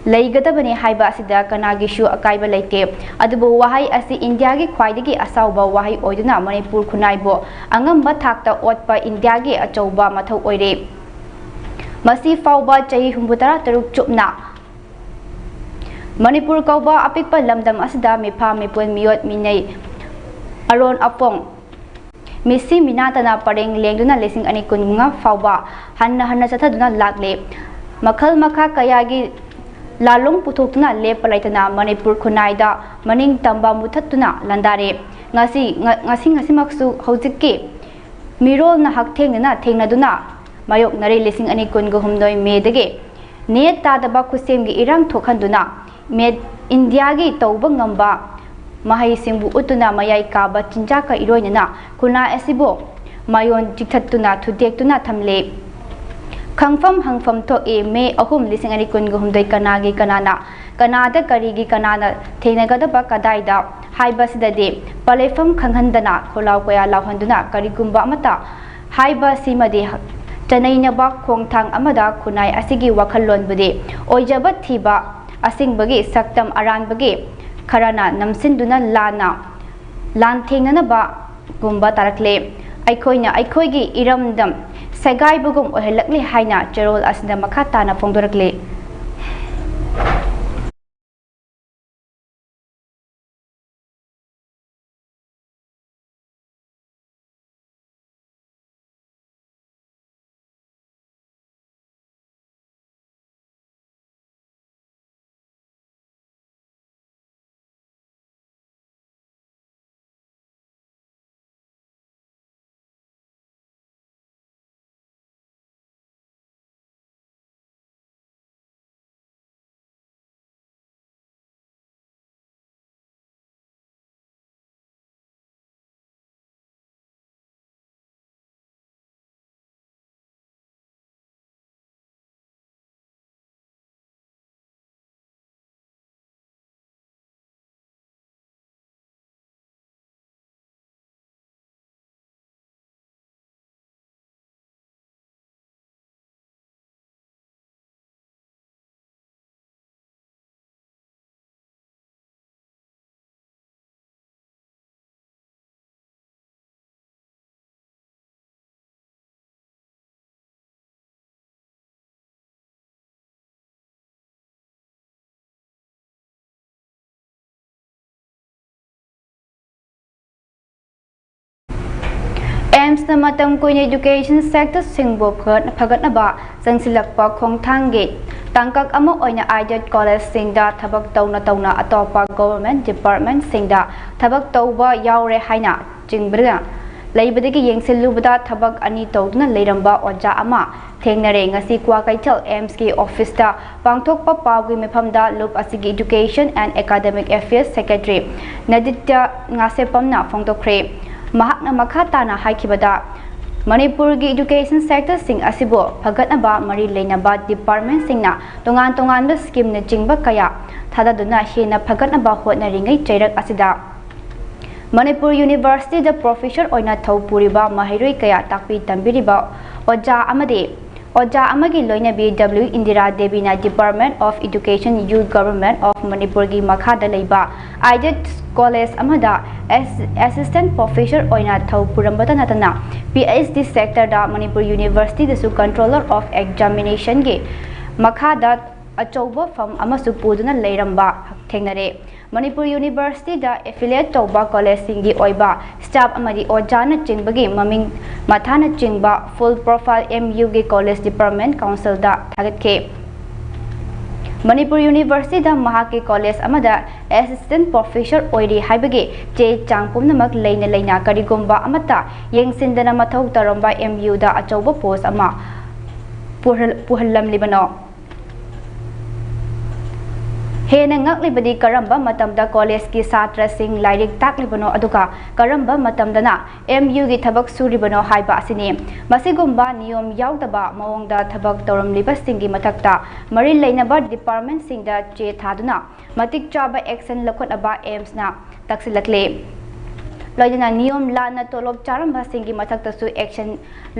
ꯂꯩꯒꯗꯕꯅꯤ ꯍꯥꯏꯕ ꯑꯁꯤꯗ ꯀꯅꯥꯒꯤꯁꯨ ꯑꯀꯥꯏꯕ ꯂꯩꯇꯦ꯫ ꯑꯗꯨꯕꯨ ꯋꯥꯍꯩ ꯑꯁꯤ ꯏꯟꯗꯤꯌꯥꯒꯤ ꯈ꯭ꯋꯥꯏꯗꯒꯤ ꯑꯁꯥꯎꯕ ꯋꯥꯍꯩ ꯑꯣꯏꯗꯨꯅ ꯃꯅꯤꯄꯨꯔ ꯈꯨꯟꯅꯥꯏꯕꯨ ꯑꯉꯝꯕ ꯊꯥꯛꯇ ꯑꯣꯠꯄ ꯏꯟꯗꯤꯌꯥꯒꯤ ꯑꯆꯧꯕ ꯃꯊꯧ ꯑꯣꯏꯔꯦ꯫ ꯃꯁꯤ ꯐꯥꯎꯕ ꯆꯍꯤ ꯍꯨꯝꯐꯨꯇꯔꯥ ꯇꯔꯨꯛ ꯆꯨꯞꯅ ꯃꯅꯤꯄꯨꯔ ꯀꯧꯕ ꯑꯄꯤꯛꯄ ꯂꯝꯗꯝ ꯑꯁꯤꯗ ꯃꯤꯐꯥ ꯃꯤꯄꯨꯟ ꯃꯤꯑꯣꯠ ꯃꯤꯅꯩ ꯑꯔꯣꯟ ꯑꯄꯣꯡ ꯃꯤꯁꯤ ꯃꯤꯅꯥꯇꯅ ꯄꯔꯦꯡ ꯂꯦꯡꯗꯨꯅ ꯂꯤꯁꯤꯡ ꯑꯅꯤ ꯀꯨꯟꯃꯉꯥ ꯐꯥꯎꯕ ꯍꯟꯅ ꯍꯟꯅ ꯆꯠꯊꯗꯨꯅ ꯂꯥꯛꯂꯦ꯫ ꯃꯈꯜ ꯃꯈꯥ ꯀꯌꯥꯒꯤ ꯂꯥꯂꯣꯡ ꯄꯨꯊꯣꯛꯇꯨꯅ ꯂꯦꯞꯄ ꯂꯩꯇꯅ ꯃꯅꯤꯄꯨꯔ ꯈꯨꯟꯅꯥꯏꯗ ꯃꯅꯤꯡ ꯇꯝꯕ ꯃꯨꯊꯠꯇꯨꯅ ꯂꯥꯟꯗꯥꯔꯦ꯫ ꯉꯁꯤ, ꯉ-, ꯉꯁꯤ, ꯉꯁꯤꯃꯛꯁꯨ ꯍꯧꯖꯤꯛꯀꯤ ꯃꯤꯔꯣꯜꯅ ꯍꯛꯊꯦꯡꯅꯅ ꯊꯦꯡꯅꯗꯨꯅ ꯃꯥꯌꯣꯛꯅꯔꯦ꯫ ꯂꯤꯁꯤꯡ ꯑꯅꯤ ꯀꯨꯟꯒ ꯍꯨꯝꯗꯣꯏ ꯃꯦꯗꯒꯤ ꯅꯦꯠ ꯇꯥꯗꯕ ꯈꯨꯠꯁꯦꯝꯒꯤ ꯏꯔꯥꯡ ꯊꯣꯛꯍꯟꯗꯨꯅ ꯃꯦꯠ ꯏꯟꯗꯤꯌꯥꯒꯤ ꯇꯧꯕ ꯉꯝꯕ ꯃꯍꯩꯁꯤꯡꯕꯨ ꯎꯠꯇꯨꯅ ꯃꯌꯥꯏ ꯀꯥꯕ ꯆꯤꯟꯖꯥꯛꯀ ꯏꯔꯣꯏꯅꯅ ꯈꯨꯟꯅꯥꯏ ꯑꯁꯤꯕꯨ ꯃꯌꯣꯟ ꯆꯤꯛꯊꯠꯇꯨꯅ ꯊꯨꯗꯦꯛꯇꯨꯅ ꯊꯝꯂꯦ꯫ ꯈꯪꯐꯝ ꯍꯪꯐꯝ ꯊꯣꯛꯏ, ꯃꯦ ꯑꯍꯨꯝ, ꯂꯤꯁꯤꯡ ꯑꯅꯤ ꯀꯨꯟꯒ ꯍꯨꯝꯗꯣꯏ ꯀꯅꯥꯒꯤ ꯀꯅꯥꯅ, ꯀꯅꯥꯗ ꯀꯔꯤꯒꯤ ꯀꯅꯥꯅ ꯊꯦꯡꯅꯒꯗꯕ ꯀꯗꯥꯏꯗ ꯍꯥꯏꯕꯁꯤꯗꯗꯤ ꯄꯂꯩꯐꯝ ꯈꯪꯍꯟꯗꯅ ꯈꯣꯜꯂꯥꯎ ꯀꯌꯥ ꯂꯥꯎꯍꯟꯗꯨꯅ ꯀꯔꯤꯒꯨꯝꯕ ꯑꯃꯠꯇ ꯍꯥꯏꯕꯁꯤꯃꯗꯤ ꯆꯅꯩꯅꯕ ꯈꯣꯡꯊꯥꯡ ꯑꯃꯗ ꯈꯨꯟꯅꯥꯏ ꯑꯁꯤꯒꯤ ꯋꯥꯈꯜꯂꯣꯟꯕꯨꯗꯤ ꯑꯣꯏꯖꯕ ꯊꯤꯕ ꯑꯁꯦꯡꯕꯒꯤ ꯁꯛꯇꯝ ꯑꯔꯥꯟꯕꯒꯤ ꯈꯔꯅ ꯅꯝꯁꯤꯟꯗꯨꯅ ꯂꯥꯟꯅ ꯂꯥꯟꯊꯦꯡꯅꯅꯕꯒꯨꯝꯕ ꯇꯥꯔꯛꯂꯦ꯫ ꯑꯩꯈꯣꯏꯅ ꯑꯩꯈꯣꯏꯒꯤ ꯏꯔꯝꯗꯝ ꯁꯦꯒꯥꯏꯕꯒꯨꯝ ꯑꯣꯏꯍꯜꯂꯛꯂꯦ ꯍꯥꯏꯅ ꯆꯦꯔꯣꯜ ꯑꯁꯤꯗ ꯃꯈꯥ ꯇꯥꯅ ꯐꯣꯡꯗꯣꯔꯛꯂꯤ꯫ ꯑꯦꯝꯁꯅ ꯃꯇꯝ ꯀꯨꯏꯅ education sectorꯁꯤꯡꯕꯨ ꯐꯒꯠ- ꯐꯒꯠꯅꯕ ꯆꯪꯁꯤꯜꯂꯛꯄ ꯈꯣꯡꯊꯥꯡꯒꯤ ꯇꯥꯡꯀꯛ ꯑꯃ ꯑꯣꯏꯅ aided collegeꯁꯤꯡꯗ ꯊꯕꯛ ꯇꯧꯅ ꯇꯧꯅ ꯑꯇꯣꯞꯄ government departmentꯁꯤꯡꯗ ꯊꯕꯛ ꯇꯧꯕ ꯌꯥꯎꯔꯦ ꯍꯥꯏꯅ ꯆꯤꯡꯕꯗ ꯂꯩꯕꯗꯒꯤ ꯌꯦꯡꯁꯤꯜꯂꯨꯕꯗ ꯊꯕꯛ ꯑꯅꯤ ꯇꯧꯗꯨꯅ ꯂꯩꯔꯝꯕ ꯑꯣꯖꯥ ꯑꯃ ꯊꯦꯡꯅꯔꯦ꯫ ꯉꯁꯤ ꯀ꯭ꯋꯥꯀꯩꯊꯦꯜ ꯑꯦꯝꯁꯀꯤ officeꯇ ꯄꯥꯡꯊꯣꯛꯄ ꯄꯥꯎꯒꯤ ꯃꯤꯐꯝꯗ ꯂꯨꯞ ꯑꯁꯤꯒꯤ Education and Academic Affairs Secretary ꯅꯥꯗꯤꯇ꯭ꯌ ꯉꯥꯁꯦꯞꯄꯝꯅ ꯐꯣꯡꯗꯣꯛꯈ꯭ꯔꯦ꯫ ꯃꯍꯥꯛꯅ ꯃꯈꯥ ꯇꯥꯅ ꯍꯥꯏꯈꯤꯕꯗ, ꯃꯅꯤꯄꯨꯔꯒꯤ education sectorꯁꯤꯡ ꯑꯁꯤꯕꯨ ꯐꯒꯠꯅꯕ ꯃꯔꯤ ꯂꯩꯅꯕ departmentꯁꯤꯡꯅ ꯇꯣꯉꯥꯟ ꯇꯣꯉꯥꯟꯕ schemeꯅꯆꯤꯡꯕ ꯀꯌꯥ ꯊꯥꯗꯗꯨꯅ ꯍꯦꯟꯅ ꯐꯒꯠꯅꯕ ꯍꯣꯠꯅꯔꯤꯉꯩ ꯆꯩꯔꯛ ꯑꯁꯤꯗ ꯃꯅꯤꯄꯨꯔ Universityꯗ professor ꯑꯣꯏꯅ ꯊꯧ ꯄꯨꯔꯤꯕ ꯃꯍꯩꯔꯣꯏ ꯀꯌꯥ ꯇꯥꯛꯄꯤ ꯇꯝꯕꯤꯔꯤꯕ ꯑꯣꯖꯥ ꯑꯃꯗꯤ ꯑꯣꯖꯥ ꯑꯃꯒꯤ ꯂꯣꯏꯅꯕꯤ ꯗꯕ꯭ꯂꯤꯎ ꯏꯟꯗꯤꯔꯥ ꯗꯦꯕꯤꯅ Department of Education, U Government of Manipurꯒꯤ ꯃꯈꯥꯗ ꯂꯩꯕ aided college ꯑꯃꯗ ꯑꯦꯁ-, assistant professor ꯑꯣꯏꯅ ꯊꯧ ꯄꯨꯔꯝꯕꯇ ꯅꯠꯇꯅ PhD sectorꯗ ꯃꯅꯤꯄꯨꯔ Universityꯗꯁꯨ Controller of Examinationꯒꯤ ꯃꯈꯥꯗ ꯑꯆꯧꯕ ꯐꯝ ꯑꯃꯁꯨ ꯄꯨꯗꯨꯅ ꯂꯩꯔꯝꯕ ꯊꯦꯡꯅꯔꯦ꯫ ꯃꯅꯤꯄꯨꯔ Universityꯗ affiliate ꯇꯧꯕ collegeꯁꯤꯡꯒꯤ ꯑꯣꯏꯕ staff ꯑꯃꯗꯤ ꯑꯣꯖꯥꯅꯆꯤꯡꯕꯒꯤ ꯃꯃꯤꯡ ꯃꯊꯥꯅꯆꯤꯡꯕ full profile MUꯒꯤ college department councilꯗ ꯊꯥꯒꯠꯈꯤ꯫ Manipur Universityꯗ ꯃꯍꯥꯛꯀꯤ college ꯑꯃꯗ assistant professor ꯑꯣꯏꯔꯤ ꯍꯥꯏꯕꯒꯤ ꯆꯦ ꯆꯥꯡ ꯄꯨꯝꯅꯃꯛ ꯂꯩꯅ ꯂꯩꯅ ꯀꯔꯤꯒꯨꯝꯕ ꯑꯃꯠꯇ ꯌꯦꯡꯁꯤꯟꯗꯅ ꯃꯊꯧ ꯇꯧꯔꯝꯕ MUꯗ ꯑꯆꯧꯕ post ꯑꯃ ꯄꯨꯍꯜ-, ꯄꯨꯍꯜꯂꯝꯂꯤꯕꯅꯣ? ꯍꯦꯟꯅ ꯉꯛꯂꯤꯕꯗꯤ ꯀꯔꯝꯕ ꯃꯇꯝꯗ collegeꯀꯤ ꯁꯥꯇ꯭ꯔꯁꯤꯡ ꯂꯥꯏꯔꯤꯛ ꯇꯥꯛꯂꯤꯕꯅꯣ, ꯑꯗꯨꯒ ꯀꯔꯝꯕ ꯃꯇꯝꯗꯅ MUꯒꯤ ꯊꯕꯛ ꯁꯨꯔꯤꯕꯅꯣ ꯍꯥꯏꯕ ꯑꯁꯤꯅꯤ꯫ ꯃꯁꯤꯒꯨꯝꯕ ꯅꯤꯌꯣꯝ ꯌꯥꯎꯗꯕ ꯃꯑꯣꯡꯗ ꯊꯕꯛ ꯇꯧꯔꯝꯂꯤꯕꯁꯤꯡꯒꯤ ꯃꯊꯛꯇ ꯃꯔꯤ ꯂꯩꯅꯕ departmentꯁꯤꯡꯗ ꯆꯦ ꯊꯥꯗꯨꯅ ꯃꯇꯤꯛ ꯆꯥꯕ action ꯂꯧꯈꯠꯅꯕ ꯑꯦꯝꯁꯅ ꯇꯛꯁꯤꯜꯂꯛꯂꯤ꯫ ꯂꯣꯏꯅꯅ ꯅꯤꯌꯣꯝ ꯂꯥꯟꯅ ꯇꯣꯂꯣꯞ ꯆꯥꯔꯝꯕꯁꯤꯡꯒꯤ ꯃꯊꯛꯇꯁꯨ action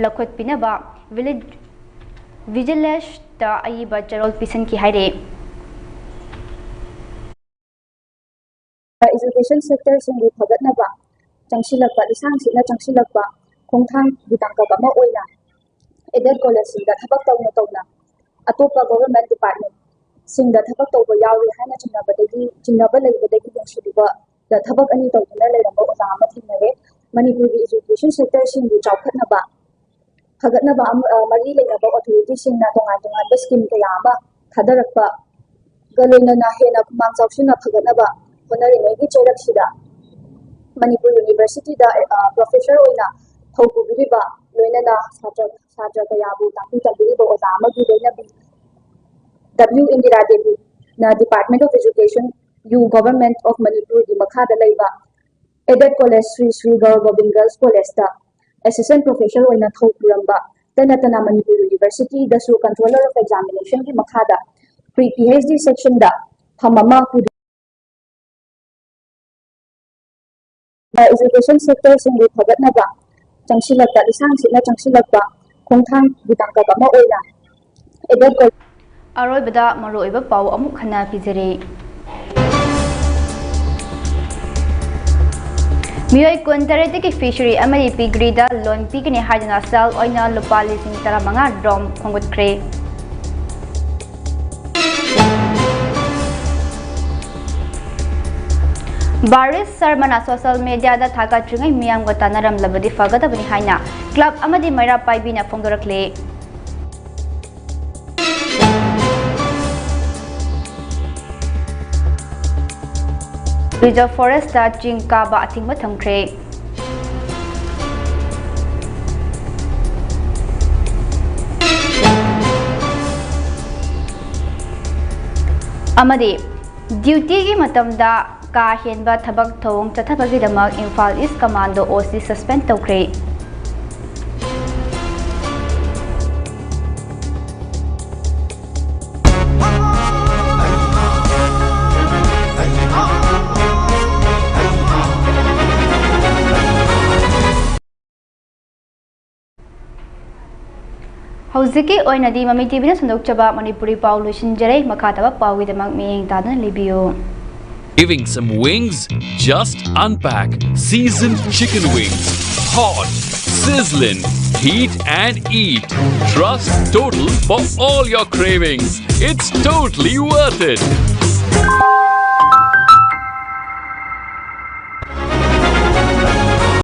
ꯂꯧꯈꯠꯄꯤꯅꯕ village vigilanceꯇ ꯑꯏꯕ ꯆꯦꯔꯣꯜ ꯄꯤꯁꯤꯟꯈꯤ ꯍꯥꯏꯔꯤ꯫ Education sectorꯁꯤꯡꯒꯤ ꯐꯒꯠꯅꯕ ꯆꯪꯁꯤꯜꯂꯛꯄ, ꯂꯤꯁꯥꯡꯁꯤꯠꯅ ꯆꯪꯁꯤꯜꯂꯛꯄ ꯈꯣꯡꯊꯥꯡꯒꯤ ꯇꯥꯡꯀꯛ ꯑꯃ ꯑꯣꯏꯅ aided collegeꯁꯤꯡꯗ ꯊꯕꯛ ꯇꯧꯅ ꯇꯧꯅ ꯑꯇꯣꯞꯄ government departmentꯁꯤꯡꯗ ꯊꯕꯛ ꯇꯧꯕ ꯌꯥꯎꯔꯤ ꯍꯥꯏꯅ ꯆꯤꯡꯅꯕꯗꯒꯤ, ꯆꯤꯡꯅꯕ ꯂꯩꯕꯗꯒꯤ ꯌꯦꯡꯁꯤꯜꯂꯨꯕ ꯊꯕꯛ ꯑꯅꯤ ꯇꯧꯗꯨꯅ ꯂꯩꯔꯝꯕ ꯑꯣꯖꯥ ꯑꯃ ꯊꯦꯡꯅꯔꯦ꯫ ꯃꯅꯤꯄꯨꯔꯒꯤ education sectorꯁꯤꯡꯕꯨ ꯆꯥꯎꯈꯠꯅꯕ, ꯐꯒꯠꯅꯕ ꯑꯃ, ꯑ, ꯃꯔꯤ ꯂꯩꯅꯕ authorityꯁꯤꯡꯅ ꯇꯣꯉꯥꯟ ꯇꯣꯉꯥꯟꯕ scheme ꯀꯌꯥ ꯑꯃ ꯊꯥꯗꯔꯛꯄꯒ ꯂꯣꯏꯅꯅ ꯍꯦꯟꯅ ꯈꯨꯃꯥꯡ ꯆꯥꯎꯁꯤꯟꯅ ꯐꯒꯠꯅꯕ ꯍꯣꯠꯅꯔꯤꯉꯩꯒꯤ ꯆꯩꯔꯛꯁꯤꯗ ꯃꯅꯤꯄꯨꯔ universityꯗ, ꯑ, professor ꯑꯣꯏꯅ ꯊꯧ ꯄꯨꯕꯤꯔꯤꯕ, ꯂꯣꯏꯅꯅ ꯁꯥꯇ꯭ꯔ, ꯁꯥꯇ꯭ꯔ ꯀꯌꯥꯕꯨ ꯇꯥꯛꯄꯤ ꯇꯝꯕꯤꯔꯤꯕ ꯑꯣꯖꯥ ꯑꯃꯒꯤ ꯂꯣꯏꯅꯕꯤ W ꯏꯟꯗꯤꯔꯥ ꯗꯦꯕꯤꯅ Department of Education, U Government of Manipurꯒꯤ ꯃꯈꯥꯗ ꯂꯩꯕ aided college ꯁ꯭ꯔꯤ ꯁ꯭ꯔꯤ ꯒꯧꯔ ꯒꯣꯕꯤꯟ Girls Collegeꯇ assistant professor ꯑꯣꯏꯅ ꯊꯧ ꯄꯨꯔꯝꯕ, ꯇꯅ ꯇꯅ ꯃꯅꯤꯄꯨꯔ universityꯗꯁꯨ Controller of Examinationꯒꯤ ꯃꯈꯥꯗ pre PhD sectionꯗ ꯐꯝ ꯑꯃ ꯄꯨꯗꯨꯅ education sectorꯁꯤꯡꯒꯤ ꯐꯒꯠꯅꯕ ꯆꯪꯁꯤꯜꯂꯛꯄ, ꯂꯤꯁꯥꯡꯁꯤꯠꯅ ꯆꯪꯁꯤꯜꯂꯛꯄ ꯈꯣꯡꯊꯥꯡꯒꯤ ꯇꯥꯡꯀꯛ ꯑꯃ ꯑꯣꯏꯅ aided college ꯑꯔꯣꯏꯕꯗ ꯃꯔꯨꯑꯣꯏꯕ ꯄꯥꯎ ꯑꯃꯨꯛ ꯍꯟꯅ ꯄꯤꯖꯔꯤ꯫ ꯃꯤꯑꯣꯏ ꯀꯨꯟ ꯇꯔꯦꯠꯇꯒꯤ fishery ꯑꯃꯗꯤ piggeryꯗ loan ꯄꯤꯒꯅꯤ ꯍꯥꯏꯗꯨꯅ ꯁꯦꯜ ꯑꯣꯏꯅ ꯂꯨꯄꯥ ꯂꯤꯁꯤꯡ ꯇꯔꯥꯃꯉꯥ ꯔꯣꯝ ꯈꯣꯝꯒꯠꯈ꯭ꯔꯦ꯫ ꯕꯥꯔꯤꯁ ꯁꯔꯃꯅ social mediaꯗ ꯊꯥꯒꯠꯇ꯭ꯔꯤꯉꯩ ꯃꯤꯌꯥꯝꯒ ꯇꯥꯟꯅꯔꯝꯂꯕꯗꯤ ꯐꯒꯗꯕꯅꯤ ꯍꯥꯏꯅ club ꯑꯃꯗꯤ ꯃꯩꯔꯥ ꯄꯥꯏꯕꯤꯅ ꯐꯣꯡꯗꯣꯔꯛꯂꯤ꯫ Reserve Forestꯇ ꯆꯤꯡ ꯀꯥꯕ ꯑꯊꯤꯡꯕ ꯊꯝꯈ꯭ꯔꯦ꯫ ꯑꯃꯗꯤ dutyꯒꯤ ꯃꯇꯝꯗ ꯀꯥ ꯍꯦꯟꯕ ꯊꯕꯛ ꯊꯧꯑꯣꯡ ꯆꯠꯊꯕꯒꯤꯗꯃꯛ Imphal East Commando OC suspend ꯇꯧꯈ꯭ꯔꯦ꯫ ꯍꯧꯖꯤꯛꯀꯤ ꯑꯣꯏꯅꯗꯤ ꯃꯃꯤ ꯇꯤꯚꯤꯅ ꯁꯟꯗꯣꯛꯆꯕ ꯃꯅꯤꯄꯨꯔꯤ ꯄꯥꯎ ꯂꯣꯏꯁꯤꯟꯖꯔꯦ꯫ ꯃꯈꯥ ꯇꯥꯕ ꯄꯥꯎꯒꯤꯗꯃꯛ ꯃꯤꯠꯌꯦꯡ ꯇꯥꯗꯨꯅ ꯂꯩꯕꯤꯌꯨ꯫ Craving some wings? Just unpack seasoned chicken wings. Hot, sizzling, heat and eat. Trust Total for all your cravings. It's totally worth it.